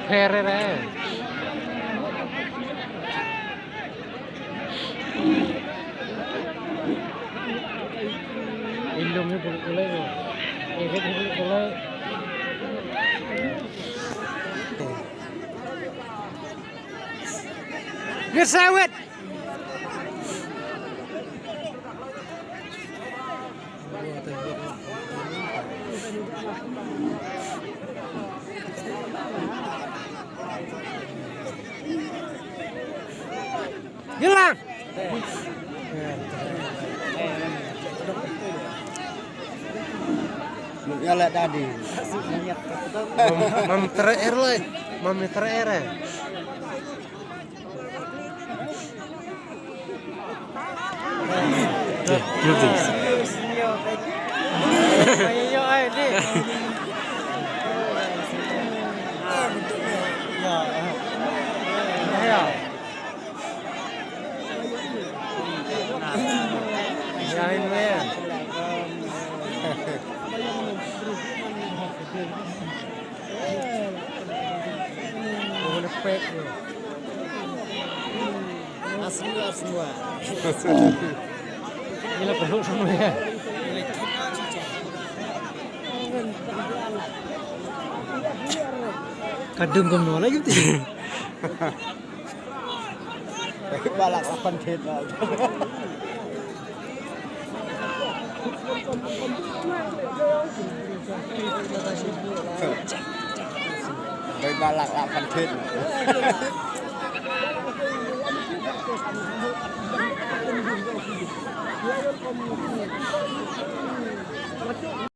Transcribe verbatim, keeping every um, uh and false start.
Phere re. Ilung ni buluk bulai. Irit buluk bulai. Gesawet. Ngilang. Ngilang tadi. Mam, mam terakhir lah. Mam terakhir. Asli, asli. Gila, peluk semua ya. Kadung kamu lagi tu. Balak lapan tet lah. Bai balak lapan tet.